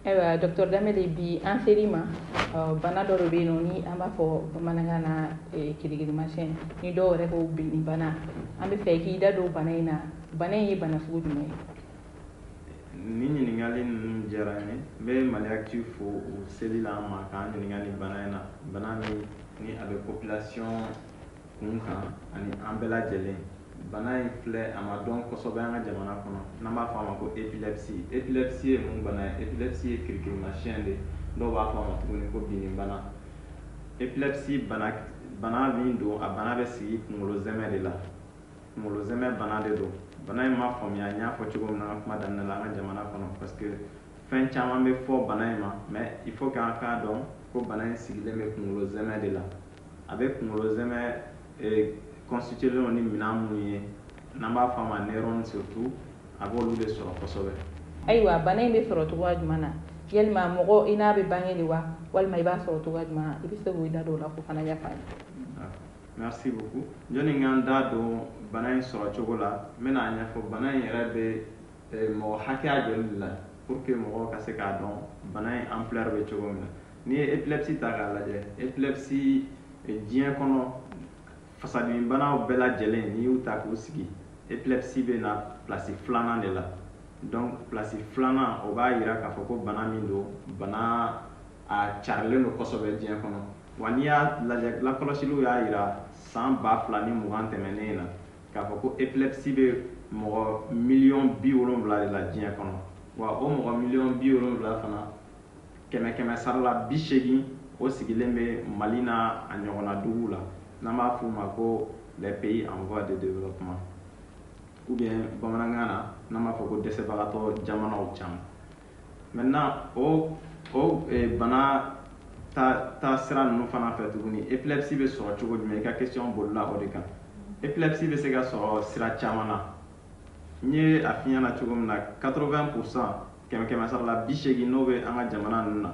Ayiwa, docteur Danbele, bi an ser'i ma, bana dɔ de bɛ yen nɔ ni an b'a fɔ bamanankan na kirikirimasiyɛn, ni dɔw yɛrɛ ko binni bana. An bɛ fɛ k'i da don bana in na. Bana in ye bana sugu jumɛn ye? Ni ɲininkali ninnu diyara n ye. N bɛ Mali Actu fo u seli la an ma k'an ɲininka nin bana in na, bana min ni a bɛ population kun kan ani an bɛɛ lajɛlen. Bana in filɛ, a ma dɔn kosɛbɛ an ka jamana kɔnɔ, n'an b'a fɔ a ma ko épilepsie. Épilepsie ye mun bana ye? Épilepsie ye kirikirimasiyɛn de ye, dɔw b'a fɔ a ma tuguni ko binni bana. Épilepsie bana, bana min don, a bana bɛ sigi kunkolo zɛmɛ de la, kunkolo zɛmɛ bana de don. Bana in ma faamuya, n y'a fɔ cogo min na an ka kuma daminɛ la, an ka jamana kɔnɔ, parce que fɛn caman bɛ fɔ bana in ma, mais il faut qu'an k'a dɔn ko bana in sigilen bɛ kunkolo zɛmɛ de la. A bɛ kunkolo zɛmɛ constitué don ni minɛn minnu ye, n'an b'a fɔ a ma neurone surtout, a b'olu de sɔrɔ kosɛbɛ. Ayiwa, bana in bɛ sɔrɔ cogoya jumɛn na? Yalima mɔgɔ i n'a bɛ bange de wa, walima i b'a sɔrɔ cogoya jumɛn na? I bɛ se k'o da don o la k'o fana ɲɛfɔ an ye. Merci beaucoup. Jɔnni n ka n da don bana in sɔrɔ cogo la, n bɛna a ɲɛfɔ bana in yɛrɛ bɛ mɔgɔ hakɛya joli de la, pour que mɔgɔw ka se k'a dɔn bana in ampleur bɛ cogo min na. N'i ye épilepsie ta k'a lajɛ, épilepsie, diɲɛ kɔnɔ fasadimi banaw bɛɛ lajɛlen, n'i y'u ta k'u sigi, épilepsie bɛ na place filanan de la. Donc place filanan, o b'a yira k'a fɔ ko bana min don, bana a carilen don kosɛbɛ diɲɛ kɔnɔ. Wa n'i y'a lajɛ, lakɔlɔsiliw y'a yira san 2020 tɛmɛnen na k'a fɔ ko épilepsie bɛ mɔgɔ miliyɔn 70 de la diɲɛ kɔnɔ. Wa o mɔgɔ miliyɔn 70 fana, kɛmɛ kɛmɛ sara la 80, o sigilen bɛ Mali n'a a ɲɔgɔnna duguw la, n'an b'a f'u ma ko les pays en voie de développement, ou bien bamanankan na n'an b'a fɔ ko dɛsɛbagatɔ jamanaw caman. Maintenant, o bana ta sira ninnu fana fɛ tuguni, épilepsie bɛ sɔrɔ cogo jumɛn? I ka question bolila o de kan. Épilepsie bɛ se ka sɔrɔ sira caman na. N ye a f'i ɲɛna cogo min na, 80%, kɛmɛ kɛmɛ sara la 80, n'o bɛ an ka jamana ninnu na,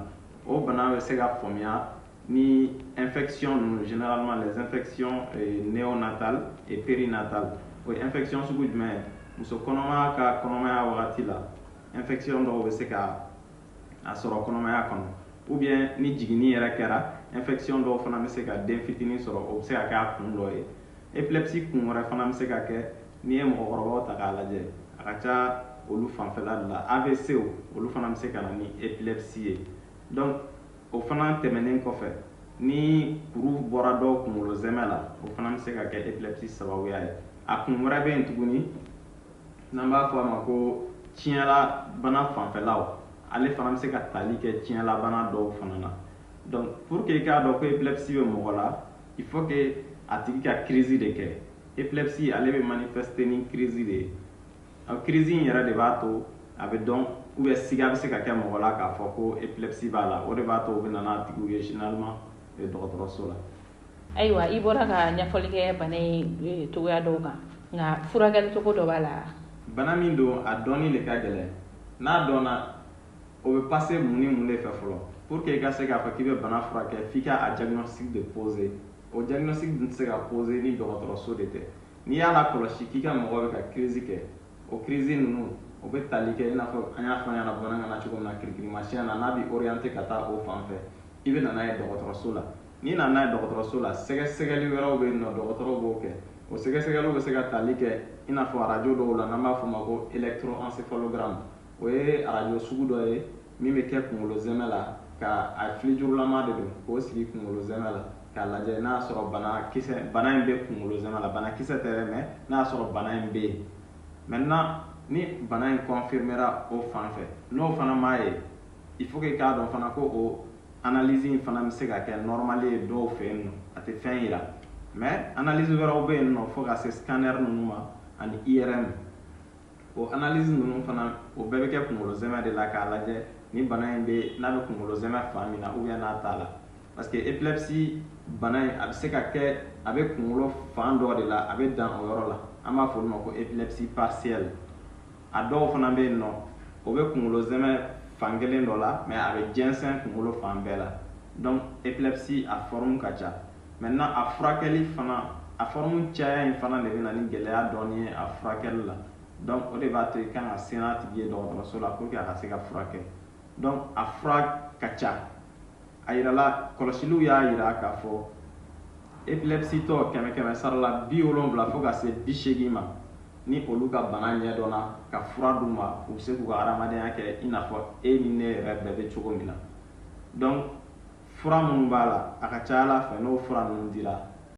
o bana bɛ se ka faamuya ni infection ninnu, généralement les infections néonatales et périnatales. O ye infection sugu jumɛn ye? Muso kɔnɔma ka kɔnɔmaya wagati la, infection dɔw bɛ se ka a sɔrɔ kɔnɔmaya kɔnɔ, ou bien ni jiginni yɛrɛ kɛra, infection dɔw fana bɛ se ka den fitinin sɔrɔ, o bɛ se ka kɛ a kun dɔ ye. Épilepsie kun wɛrɛ fana bɛ se ka kɛ, n'i ye mɔgɔkɔrɔbaw ta k'a lajɛ, a ka ca olu fanfɛla de la, AVC, olu fana bɛ se ka na ni épilepsie ye. Donc o fana tɛmɛnen kɔfɛ, ni kuru bɔra dɔw kunkolo zɛmɛ la, o fana bɛ se ka kɛ épilepsie sababuya ye. A kun wɛrɛ bɛ yen tuguni, n'an b'a fɔ a ma ko tiɲɛla bana fanfɛlaw, ale fana bɛ se ka tali kɛ tiɲɛla bana dɔw fana na. Donc pour que i k'a dɔn ko épilepsie bɛ mɔgɔ la, il faut que a tigi ka crise de kɛ. Épilepsie, ale bɛ manifester ni crise de ye. Crise in yɛrɛ de b'a to a bɛ dɔn, ou bien siga bɛ se ka kɛ mɔgɔ la k'a fɔ ko épilepsie b'a la. O de b'a to u bɛ na n'a tigiw ye généralement dɔgɔtɔrɔso la. Ayiwa, i bɔra ka ɲɛfɔli kɛ bana in cogoya dɔw kan, nka furakɛli cogo dɔ b'a la? Bana min don, a dɔnni de ka gɛlɛn. N'a dɔnna, o bɛ passer mun ni mun de fɛ fɔlɔ? Pour que i ka se k'a fɔ k'i bɛ bana furakɛ, f'i ka a diagnostic de poser. O diagnostic dun tɛ se ka poser ni dɔgɔtɔrɔso de tɛ. N'i y'a lakɔlɔsi k'i ka mɔgɔ bɛ ka crise kɛ, o crise ninnu, o bɛ tali kɛ i n'a fɔ an y'a fɔ ɲɛna bamanankan na cogo min na, kirikirimasiyɛn na, n'a bɛ orienté ka taa o fan fɛ, i bɛ na n'a ye dɔgɔtɔrɔso la. N'i nana n'a ye dɔgɔtɔrɔso la, sɛgɛsɛgɛli wɛrɛw bɛ yen nɔ, dɔgɔtɔrɔw b'o kɛ. O sɛgɛsɛgɛliw bɛ se ka tali kɛ i n'a fɔ arajo dɔw la, n'an b'a fɔ o ma ko électroencéphalogramme. O ye arajo sugu dɔ ye min bɛ kɛ kunkolo zɛmɛ la, ka a filijurulama de don, k'o sigi kunkolo zɛmɛ la k'a lajɛ n'a y'a sɔrɔ bana kisɛ, bana in bɛ kunkolo zɛmɛ la. Bana kisɛ tɛ dɛ, mais n'a y'a sɔrɔ bana in bɛ yen. Maintenant, ni bana in confirmera o fan fɛ, n'o fana m'a ye, il faut que i k'a dɔn fana ko o analyse in fana bɛ se ka kɛ normal ye dɔw fɛ yen nɔ, a tɛ fɛn yira. Mais analyse wɛrɛw bɛ yen nɔ, fo ka se scanner ninnu ma ani IRM. O analyse ninnu fana, o bɛɛ bɛ kɛ kunkolo zɛmɛ de la, k'a lajɛ ni bana in bɛ, n'a bɛ kunkolo zɛmɛ fan min na, ou bien n'a t'a la, parce que épilepsie bana in, a bɛ se ka kɛ a bɛ kunkolo fan dɔ de la, a bɛ dan o yɔrɔ la, an b'a fɔ olu ma ko épilepsie partielle. A dɔw fana bɛ yen nɔ, o bɛ kunkolo zɛmɛ fan kelen dɔ la, mais a bɛ jɛnsɛn kunkolo fan bɛɛ la. Donc épilepsie, a forme ka ca. Maintenant, a furakɛli fana, a forme caya in fana de bɛ na ni gɛlɛya dɔɔni ye a furakɛli la. Donc o de b'a to i kan ka se n'a tigi ye dɔgɔtɔrɔso la pour que a ka se ka furakɛ. Donc a fura ka ca. A yirala, kɔlɔsiliw y'a yira k'a fɔ épilepsie tɔ kɛmɛ kɛmɛ sara la 70 fo ka se 80 ma, ni olu ka bana ɲɛdɔnna ka fura d'u ma, u bɛ se k'u ka hadamadenya kɛ i n'a fɔ e ni ne yɛrɛ bɛɛ bɛ cogo min na. Donc fura minnu b'a la, a ka ca Ala fɛ, n'o fura ninnu dira